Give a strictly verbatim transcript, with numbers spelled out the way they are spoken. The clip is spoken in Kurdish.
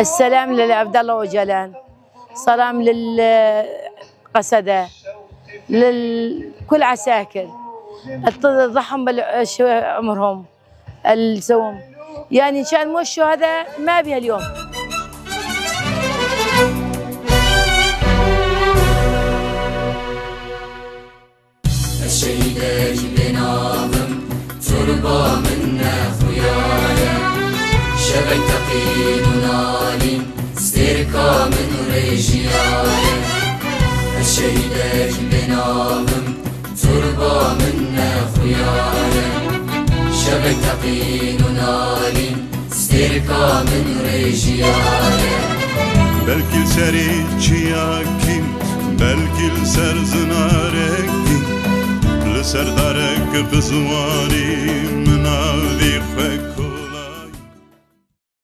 السلام لعبد الله أوجالان. سلام للقسدة، لكل عساكر، ضحهم بالعمرهم الزوم، يعني كان مو الشهداء ما بها اليوم. Ez şehîdekî bênav im, turba min nexuya ye. Şevek teqîn û nalîn, stêrka min rêjiya ye. Ez şehîdekî bênav im, turba min nexuya ye. Şevek teqîn û nalîn, stêrka min rêjiyaye. Belkî li serê çiyakî, belkî li ser zinarekî, li ser darek qizwanî min navê xwe